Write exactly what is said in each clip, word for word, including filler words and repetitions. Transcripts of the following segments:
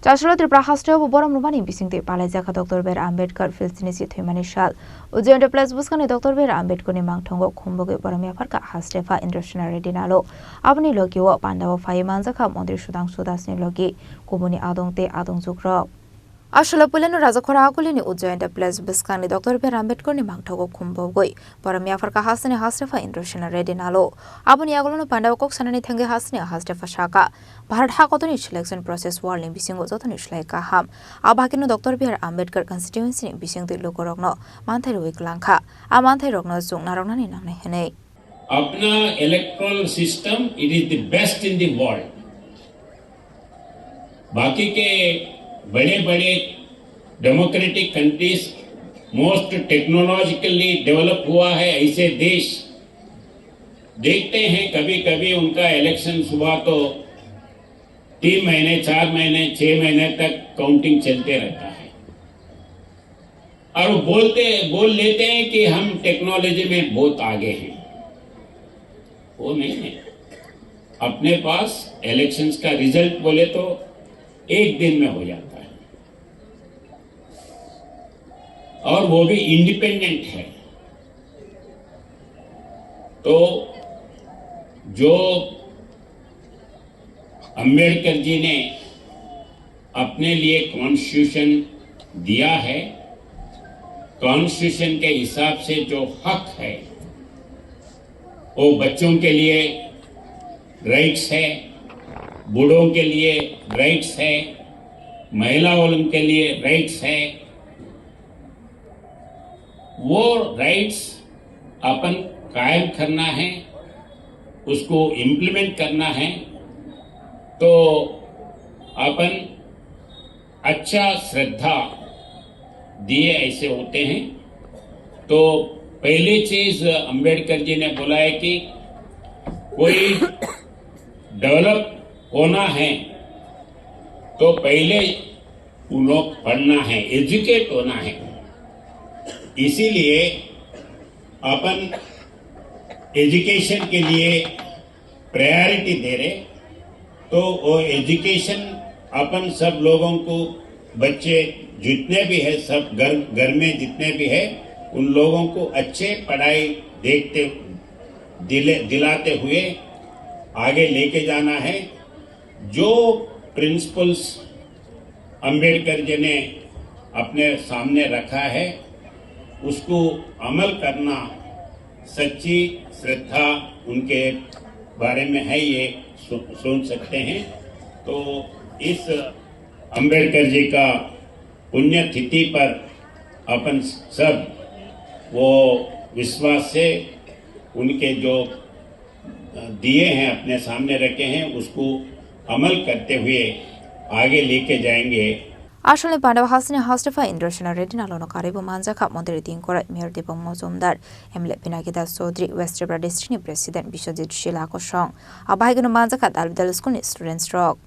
Chasalo Tripura hasteo bo borom rwmani bisingtwi palaijakha Doctor B R Ambedkar Philsinisi thwimani sal. Ujjayan Enterprise bwskangni Doctor B R Ambedkarni mangthogo khumbogwi borom yapharkha hastepha Indrasena Reddy Nalo. Aboni logio pandao phaiwi manjakha Montri Sudhangshu Dasni logi, kubuni adong tei adongjukrok. Aswla puilano Rajakhora Akulini Ujjayan Enterprise bwskangni Doctor B R Ambedkarni mangthogo khumbogwi borom yapharkha hasteni hastepha Indrasena Reddy Nalo. Aboni yagulono pandao kok sanani thangwi hasteni hastepha sakha, Bharat hakotorni selection process world ni bisingo jotoni slai kaham. Abo hakeno Doctor B R Ambedkar constituency ni bisingtwi lukurokno manthai rwui kwlangkha. A manthairokno chukna rwnani nangnai hwnwi. अपना electoral system, it is the best in the world. बाकी के बड़े बड़े democratic countries, most technologically develop हुआ है, ऐसे देश देखते हैं, कभी कभी उनका इलेक्शन हुआ तो तीन महीने, चार महीने, छह महीने तक काउंटिंग चलते रहता है। और बोलते, बोल लेते हैं कि हम टेक्नोलॉजी में बहुत आगे हैं। वो नहीं है। अपने पास इलेक्शंस का रिजल्ट बोले तो एक दिन में हो जाता है, और वो भी इंडिपेंडेंट है। तो जो अंबेडकर जी ने अपने लिए कॉन्स्टिट्यूशन दिया है, कॉन्स्टिट्यूशन के हिसाब से जो हक है, वो बच्चों के लिए राइट्स है, बूढ़ों के लिए राइट्स है, महिला वालों के लिए राइट्स है, वो राइट्स अपन कायम करना है, उसको इम्प्लीमेंट करना है, तो अपन अच्छा श्रद्धा दिए ऐसे होते हैं। तो पहली चीज अंबेडकर जी ने बोला है कि कोई डेवलप होना है तो पहले उन लोग पढ़ना है, एजुकेट होना है। इसीलिए अपन एजुकेशन के लिए प्रायोरिटी दे रहे, तो वो एजुकेशन अपन सब लोगों को, बच्चे जितने भी है, सब घर, घर में जितने भी है, उन लोगों को अच्छे पढ़ाई देखते, दिले, दिलाते हुए आगे लेके जाना है। जो प्रिंसिपल्स अंबेडकर जी ने अपने सामने रखा है, उसको अमल करना, सच्ची श्रद्धा उनके बारे में है, ये सु-, सुन सकते हैं। तो इस अंबेडकर जी का पुण्यतिथि पर अपन सब वो विश्वास से उनके जो दिए हैं, अपने सामने रखे हैं, उसको अमल करते हुए आगे लेके जाएंगे। Asolni pandao hasteni hastepha Indrasena Reddy Nalono karwibo manjakha Montri Dingkorai, Mayor Dipam Mojumdar, M L A Pinaki Das Chaudhary, West Tripura District ni President Biswajit Shila kosong. Abo hai kheno manjakha Dalbidal School ni students rok.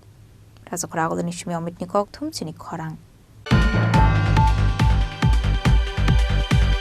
Rajakhora Agulini simi Amit ni kok thum chini khorang.